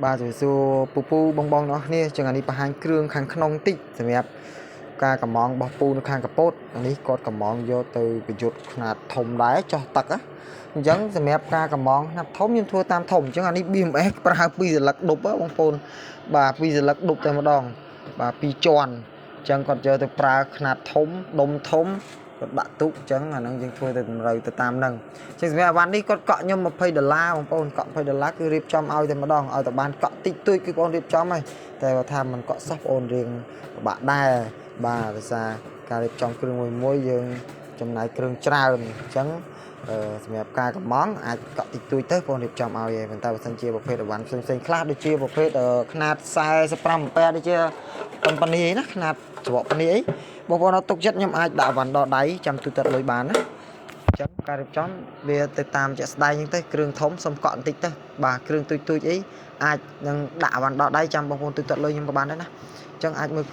បាទជំរាបសួរពូពូបងបងទាំងអស់គ្នាចឹងអានេះបង្ហាញគ្រឿងខាងក្នុងតិចសម្រាប់ការកម្មងរបស់ពូនៅខាងកពតអានេះគាត់កម្មងយកទៅប្រយុទ្ធខ្នាតធំដែរចោះទឹកណាអញ្ចឹងសម្រាប់ការកម្មងខ្នាតធំខ្ញុំធ្វើតាមធំអញ្ចឹងអានេះ BMS ប្រើពីរសន្លឹកដប់ហ៎បងប្អូនបាទពីរសន្លឹកដប់តែម្ដងបាទពីរជាន់អញ្ចឹងគាត់យកទៅប្រើខ្នាតធំដុំធំគាត់ដាក់ទុកអញ្ចឹងអាហ្នឹងយើងធ្វើទៅតម្រូវទៅតាមហ្នឹងអញ្ចឹងសម្រាប់អីវ៉ាន់នេះគាត់កក់ខ្ញុំ20ដុល្លារបងប្អូនកក់20ដុល្លារគឺរៀបចំឲ្យតែម្ដងឲ្យតែបានកក់តិចតួចគឺបងរៀបចំហើយតែបើថាមិនកក់សោះបងអូនរៀងពិបាកដែរបាទដោយសារការរៀបចំគ្រឿងមួយមួយយើងចំណាយគ្រឿងច្រើនអញ្ចឹងអឺសម្រាប់ការកម្មងអាចកក់តិចតួចទៅបងរៀបចំឲ្យឯងប៉ុន្តែបើសិនជាប្រភេទអីវ៉ាន់ផ្សេងផ្សេងៗខ្លះដូចជាប្រភេទខ្នាត45អំពែដូចជាប៉ុនប៉នីអីណាខ្នាតច្បកប៉នីអីបងប្អូនអត់ទុកចិត្តខ្ញុំអាចដាក់អីវ៉ាន់ដល់ដៃចាំទូទឹកលុយបានណាអញ្ចឹងការរៀបចំវាទៅតាមជាក់ស្ដែងអញ្ចឹងទៅគ្រឿងធំសុំកក់បន្តិចទៅបាទគ្រឿងទូចទូចអីអាចនឹងដាក់អីវ៉ាន់ដល់ដៃចាំបងប្អូនទូទឹកលុយខ្ញុំក៏បានដែរណាអញ្ចឹងអាចមើលគ្រឿង